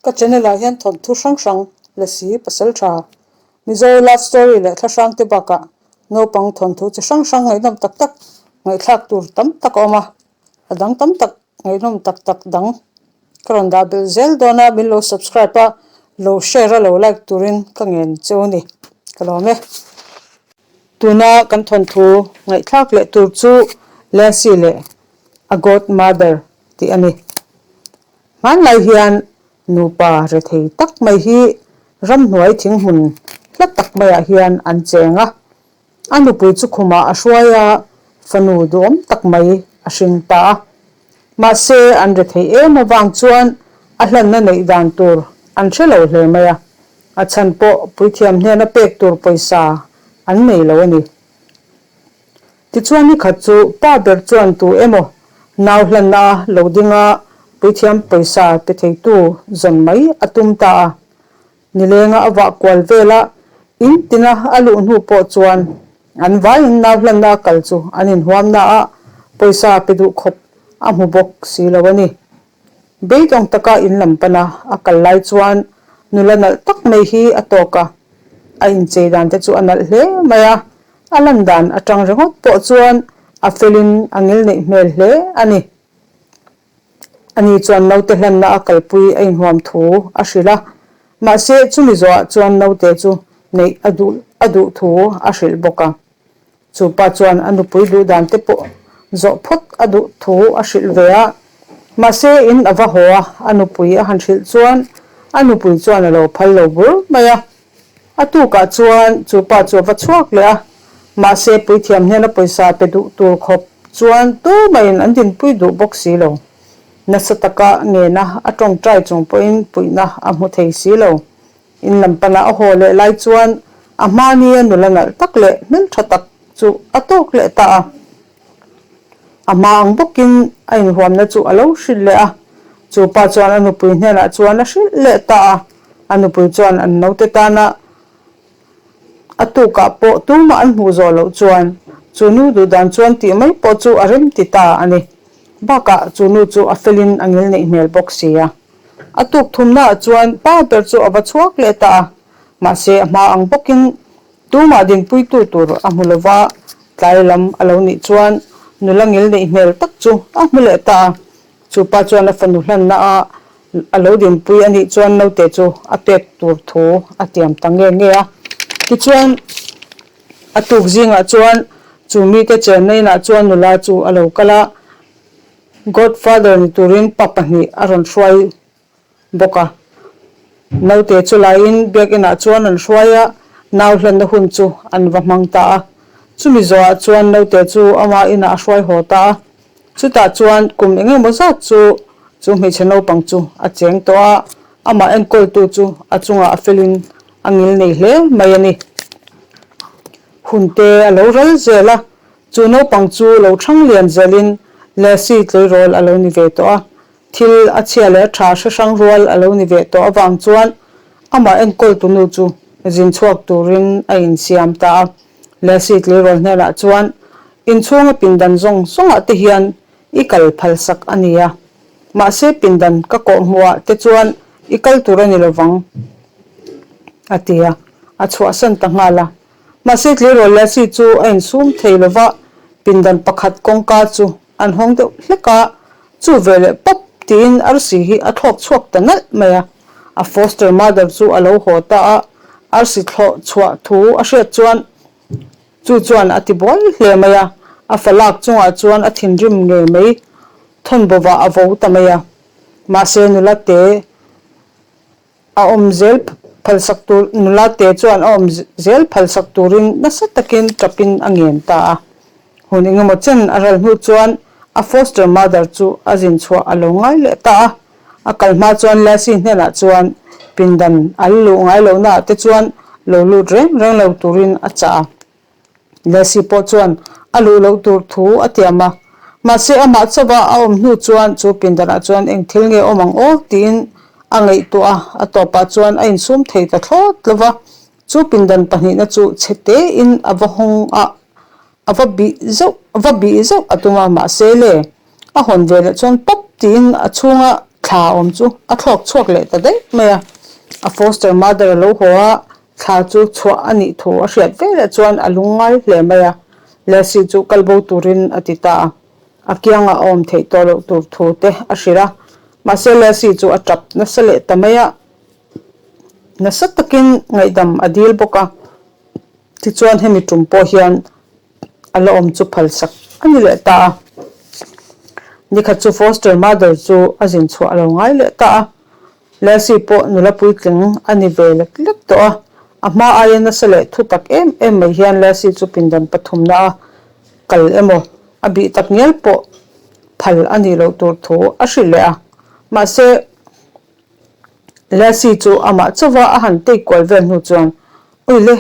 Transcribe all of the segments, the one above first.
Ka channel ah hian thawnthu hrang hrang, Lasi, Pasaltha, Mizo love story leh thla hrang te bakah naupang thawnthu chi hrang hrang ngaihnawm tak tak ngaihthlak tur tam tak a awm a, a dang tam tak ngaihnawm tak tak dang ka rawn dah belh zel dawn a, min lo subscribe a, lo share a lo like turin ka ngen cheu a ni, ka lawm e. Tuna kan thawnthu ngaihthlak leh tur chu Lassie leh a Godmother tih a ni. Hmanlai hian nupa rethei tak mai hi ramhnuai thinghmun hla tak maiah hian an cheng a. A nupui chu khumah a hruai a, fanu duhawm tak mai a hring ta a. Mahse, an rethei em avang chuan a hlanna neih dan tur an hre lo hle mai a. A chhan pawh puithiam hnena pek tur pawisa an nei lo a ni. Tichuan ni khat chu pa ber chuan tu emaw nau hlanna lo dinga puithiam pawisa pe theitu zawn mai a tum ta a. Nilenga a vah kual vela in tina a luh hnu pawh chuan an vaiin nau hlanna a kal chu an inhuamna a pawisa pe duh khawp a hmu bawk si lo a ni. Beidawng taka in lam pana a kal lai chuan nula nalh tak mai hi a tawk a, a inchei dan te chu a nalh hle mai a, a lan dan atang ringawt pawh chuan a felin a ngil neih hmel hle a ni. Ani chuan naute hlanna a kalpui a inhuam thu a hrilh a, mahse chumi zawhah chuan naute chu neih a duh a duh thu a hrilh bawk a. Chu pa chuan a nupui duh dan te pawh zawh phawt a duh thu a hrilh ve a, mahse in a va haw a, a nupui a han hrilh chuan a nupui chuan a lo phal lo bur mai a. A tukah chuan chu pa chu a va chhuak leh a, mahse puithiam hnena pawisa pe duh tur khawp chuan tumah-in an dinpui duh bawk si lo. Nasa taka ngena a tawngtai chung pawhin puihna a hmu thei si lo. In lam pana a haw leh lai chuan a hmani a nula nalh tak leh hmeltha tak chu a tawk leh ta a. A hma ang bawkin a inhuamna chu a lo hrilh leh a. Chu pa chuan a nupui hnenah chuan a hrilh leh ta a. A nupui chuan an naute tana a tukah pawh tumah an hmuh zawh loh chuan chu nu duh dan chuan tih mai pawh chu a rem ti ta a ni. Bakah chu nu chu a felin a ngil neih hmel bawk si a. A tuk thumnaah chuan pa ber chu a va chhuak leh ta a, mahse a hma ang bawkin tumah dinpuitu tur a hmu lo va, tlai lam a lo nih chuan nula ngil neih hmel tak chu a hmu leh ta a. Chu pa chuan a fanu hlanna a a lo dinpui a nih chuan naute chu a pek tur thu a tiam ta nge nge a. Tichuan a tuk zingah chuan chu mite chenna inah chuan nula chu a lo kal a. Godfather ni turin pa pahnih a rawn hruai bawk a. Naute chu laiin biakinah chuan an hruai a, nau hlanna hun chu an va hmang ta a. Chumi zawhah chuan naute chu ama inah a hruai haw ta a. Chutah chuan kum eng emaw zat chu chu hmeichhe naupang chu a cheng tawh a, amah enkawltu chu a chungah a felin a ngil nei hle mai a ni. Hunte a lo ral zel a, Chu naupang chu lo thang lian zelin Lassie tleirawl a lo ni ve tawh a, thil a chhia leh a tha hre hrang rual a lo ni ve tawh avang chuan amah enkawltu nu chu zin chhuak turin a insiam ta a. Lassie tleirawl hnenah chuan, Inchhunga pindan zawng zawngah te hian i kal phalsak a ni a, mahse pindan ka kawhhmuhah te chuan i kal tur a ni lovang, a ti a, a chhuahsan ta nghal a. Mahse tleirawl Lassie chu a insum thei lo va, pindan pakhat kawngka chu an hawng deuh hlek a, chu veleh pawp tiin arsi hi a thlawk chhuak ta nalh mai a. A foster mother chu a lo haw ta a, arsi thlawh chhuah thu a hriat chuan chu chuan a ti buai hle mai a, a fa lak chungah chuan a thinrim ngei mai, thawnbawvah a vo ta mai a. Mahse nula te. A awm zel phalsak tur nula te chuan a awm zel phalsak turin nasa takin tapin a ngen ta a. Hun engemaw chen a ral hnu chuan a foster mother chu a zin chhuah a lo ngai leh ta a. A kal hma chuan Lassie hnenah chuan pindan an luh ngai lohnaah te chuan lo lut reng reng lo turin a chah a. Lassie pawh chuan a luh loh tur thu a tiam a, mahse amah chauha a awm hnu chuan chu pindanah chuan eng thil nge awm ang aw tiin a ngaihtuah a, a tawpah chuan a insum thei ta thlawt lo va, chu pindan pahnihna chu chhe tein a va hawng a, a va bih zeuh va bih zeuh a tum a, mahse le a hawn ve leh chuan pawp tiin a chhunga. Thla awm chu a thlawk chhuak leh ta daih mai a. A foster mother a lo haw a, thla chu chhuah a nih thu a hriat veleh chuan a lungngai hle mai a. Lassie chu kal bo turin a ti ta a. A kiangah a awm theih tawh loh tur thu te a hrilh a. Mahse Lassie chu a tap nasa leh ta mai a. Nasa takin ngaihdam a dil bawk a. Tichuan hemi tum pawh hian a la awm chu phalsak a ni leh ta a. Nikhat chu foster mother chu a zin chhuah a lo ngai leh ta a. Lassie pawh nula puitling a ni ve lek lek tawh a. A hma aia nasa leh thu tak em em mai hian Lassie chu pindan pathumna a kal emaw a bih tak ngial pawh phal a nih loh tur thu a hrilh leh a. Mahse. Lassie chu amah chauva a han tei kual vel hnu chuan, Awile,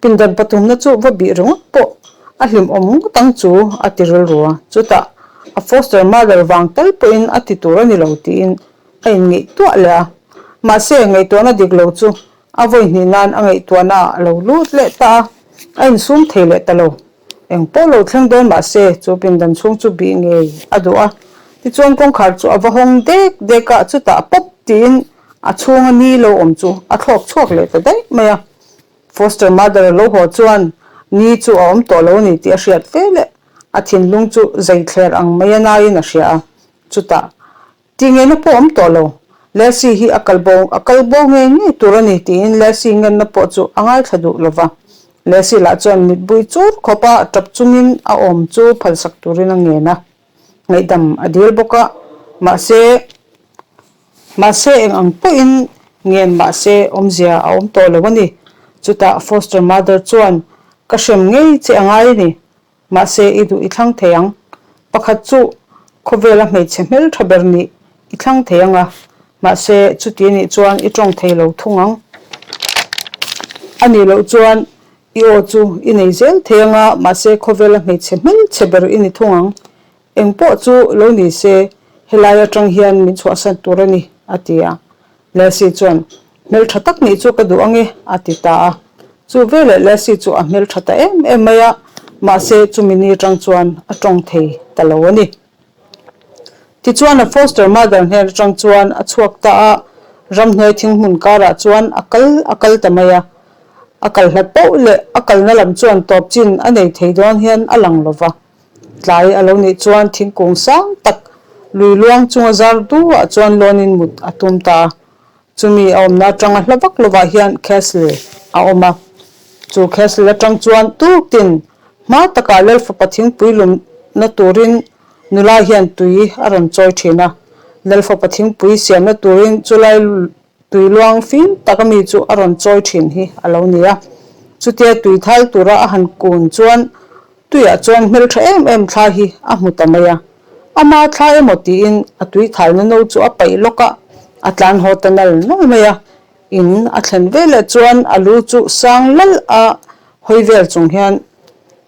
pindan pathumna chu va bih ringawt pawh a hlimawm ngawt ang chu a ti rilru a. Chutah a foster mother vang tal pawhin a ti tur a ni lo tiin a inngaihtuah leh a. Mahse, ngaihtuahna dik lo chu a vawi hnih nan a ngaihtuahna ah a lo lut leh ta a, a insum thei leh ta lo. Eng pawh lo thleng dawn mah se, chu pindan chhung chu bih ngei a duh a. Tichuan kawngkhar chu a va hawng dek dek a, chutah pawp tiin a chhunga ni lo awm chu a thlawk chhuak leh ta daih mai a. Foster mother a lo haw chuan ni chu a awm tawh lo a ni tih a hriat fe leh a thinlung chu zei thler ang mai a naiin a hria a. Chutah Ti ngeina pawh awm tawh lo. Lassie hi a kal bo, a kal bo ngei ngei tur a ni tiin Lassie ngenna pawh chu a ngaithla duh lo va. Lassie lah chuan mitbui chur khawp a tap chungin a awm chu phalsak turin a ngen a. Ngaihdam a dil bawk a, mahse, mahse eng ang pawhin ngen mahse awmzia a awm tawh lo a ni. Chutah foster mother chuan, Ka hrem ngei che a ngai a ni. Mahse, i duh i thlang thei ang. Pakhat chu khawvela hmeichhe hmel tha ber nih i thlang thei ang a, mahse, chuti nih chuan i tawng thei lo thung ang. A nih loh chuan i aw chu i nei zel thei ang a, mahse, khawvela hmeichhe hmelchhe ber i ni thung ang. Eng pawh chu lo ni se, helai atang hian min chhuahsan tur a ni, a ti a. Lassie chuan, Hmeltha tak nih chu ka duh ang e, a ti ta a. Chu veleh Lassie chu a hmeltha ta em em mai a, mahse chumi ni atang chuan a tawng thei ta lo a ni. Tichuan a foster mother hnen atang chuan a chhuak ta a, ramhnuai thinghmun karah chuan a kal a kal ta mai a. A kal hlat poh leh a kalna lam chuan tawp chin a nei thei dawn hian a lang lo va. Tlai a lo nih chuan thingkung sang tak lui luang chunga zar duhah chuan lawnin mut a tum ta a. Chumi a awmna atanga hla vak lovah hian castle a awm a. Chu castle atang chuan tuktin hma takah Lalfapa thingpui lumna turin nula hian tui a rawn chawi thin a. Lalfapa thingpui siamna turin chulai Tui luang fim tak ami chu a rawn chawi thin hi a lo ni a. Chutia tui thal tura a han kun chuan tuiah chuan hmeltha em em thla hi a hmu ta mai a. Ama thla emaw tiin a tui thalna no chu a paih lawk a, a tlan haw ta nal nal mai a. In a thlen veleh chuan a lu chu sang lal a hawi vel chung hian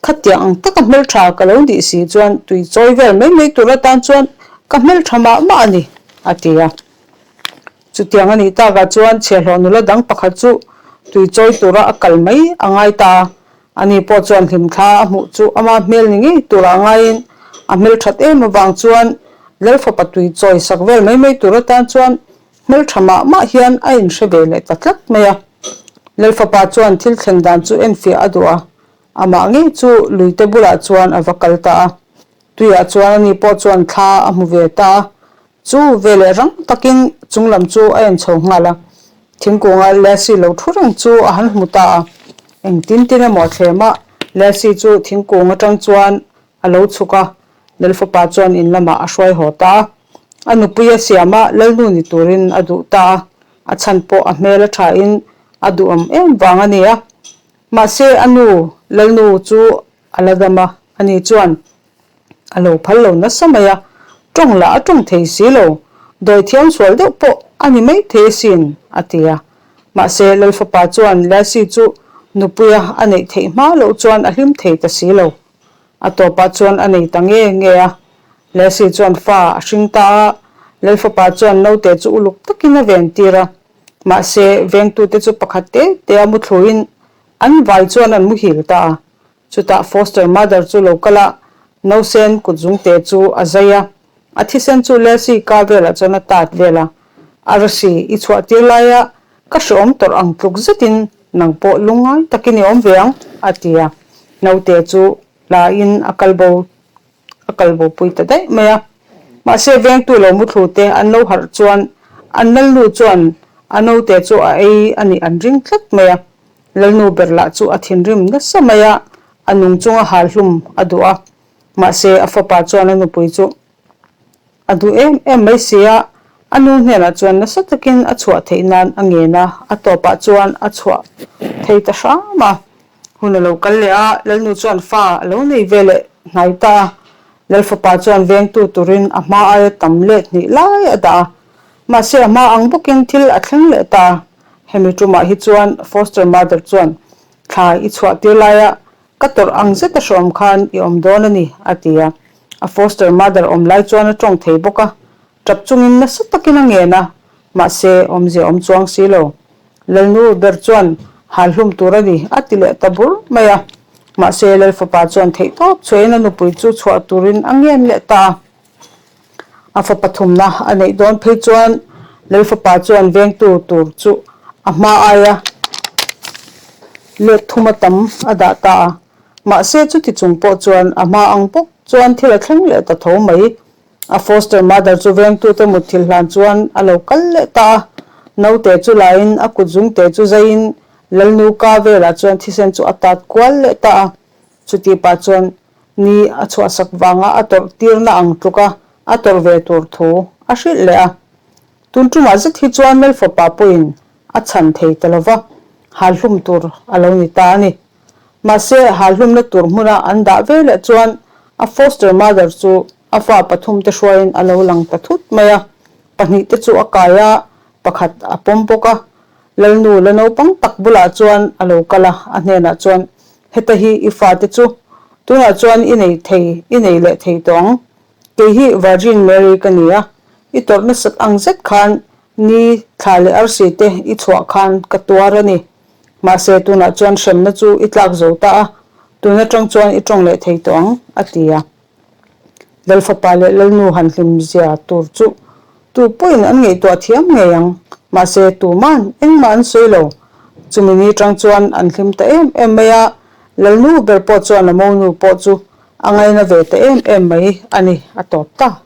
khatiang ang taka hmeltha ka lo nih si chuan tui chawi vel mai mai tur atan chuan ka hmeltha mah mah a ni, a ti a. Chutiang a nih takah chuan chhiahhlawh nula dang pakhat chu tui chawi tura a kal mai a ngai ta a. Ani pawh chuan hlimthla a hmuh chu ama hmel ni ngei turah a ngaiin a hmel that em avang chuan Lalfapa tui chawi sak vel mai mai tur atan chuan hmel tha mah mah hian a inhre ve leh ta tlat mai a. Lalfapa chuan thil thlen dan chu enfiah a duh a, amah ngei chu luite bulah chuan a va kal ta a. Tuiah chuan ani pawh chuan thla a hmu ve ta a, Chu veleh rang takin chung lam chu a en chho nghal a, thingkunga Lassie lo thu reng chu a han hmu ta a. Engtin tin emaw a thlem a, Lassie chu thingkung atang chuan a lo chhuk a, Lalfapa chuan in lamah a hruai haw ta a. A nupui a siam a, Lalnu ni turin a duh ta a, a chhan pawh a hmel a thain a duhawm em vang a ni a. Mahse a nu Lalnu chu a la dam a, ani chuan A lo phal lo nasa mai a, tawng lah a tawng thei si lo, dawi thiam sual deuh pawh a ni mai thei asin, a ti a. Mahse, Lalfapa chuan Lassie chu nupuia a neih theih hma loh chuan a hlim thei ta si lo. A tawpah chuan a nei ta nge nge a. Lassie chuan fa a hring ta a, Lalfapa chuan naute chu uluk takin a ven tir a. Mahse, vengtute chu pakhat te te a muthluin an vai chuan an muhil ta a. Chutah foster mother chu lo kal a, nausen kut zungte chu a zai a. A thisen chu Lesi ka velah chuan a tat vel a, Arsi, i chhuah tir laia ka hreawm tawrh ang tluk zetin nang pawh lungngai takin i awm ve ang, a ti a. Naute chu hlain a kal bo a kal bo pui ta daih mai a. Mahse vengtu lo muthlu te an lo harh chuan an lalnu chuan a naute chu a ei a nih an ring tlat mai a. Lalnu ber lah chu a thinrim nasa mai a, a nung chunga hal hlum a duh a. Mahse a fapa chuan a nupui chu a duh em em mai si a, a nu hnenah chuan nasa takin a chhuah theih nan a ngen a, a tawpah chuan a chhuah thei ta hram a. Hun a lo kal leh a, Lalnu chuan fa a lo nei ve leh hnai ta a. Lalfapa chuan vengtu turin a hma aia tam let hnih lai a dah a. Mahse a hma ang bawkin thil a thleng leh ta a. Hemi tumah hi chuan foster mother chuan thla i chhuah tir laia ka tawrh ang zet a hrawm khan i awm dawn a ni, a ti a. A foster mother awm lai chuan a tawng thei bawk a. Tap chungin nasa takin a ngen a, mahse awmzia awm chuang si lo. Lalnu ber chuan hal hlum tur a ni, a ti leh ta bur mai a. Mahse Lalfapa chuan theihtawp chhuahin a nupui chu chhuah turin a ngen leh ta a. A fapa thumna a neih dawn phei chuan Lalfapa chuan vengtu tur chu a hma aia let thuma tam a dah ta a. Mahse chuti chung pawh chuan a hma ang bawk chuan thil a thleng leh ta tho mai. A foster mother chu vengtute mutthilh hlan chuan a lo kal leh ta a. Naute chu laiin a kut zungte chu zaiin Lalnu ka velah chuan thisen chu a tat kual leh ta a. Chuti pah chuan ni a chhuahsak vanga a tawrh tirna ang tluka a tawrh ve tur thu a hrilh leh a. Tun tumah zet hi chuan Lalfapa pawhin a chhan thei ta lova, halhlum tur a lo ni ta a ni. Mahse, halhlumna tur hmuna an dah ve leh chuan a foster mother chu a fa pathumte hruaiin a lo lang ta thut mai a, pahnihte chu a kai a, pakhat a pawm bawk a. Lalnu la naupang tak bulah chuan a lo kal a, a hnenah chuan, Heta hi i fate chu tunah chuan i nei thei, i nei leh thei tawh ang. Kei hi Virgin Mary ka ni a, i tawrh nasat ang zet khan ni thla leh arsi te i chhuah khan ka tuar a ni. Mahse tunah chuan hremna chu i tlak zo ta a, tun atang chuan i tawng leh thei tawh ang, a ti a. Lalfapa leh Lalnu han hlim zia tur chu tu pawhin an ngaihtuah thiam ngei ang. Mahse tuman engmah an sawi lo. Chumi ni tang chuan an hlim ta em em mai a, Lalnu ber pawh chuan a monu pawh chu a ngaina ve ta em em mai a ni, a tawp ta.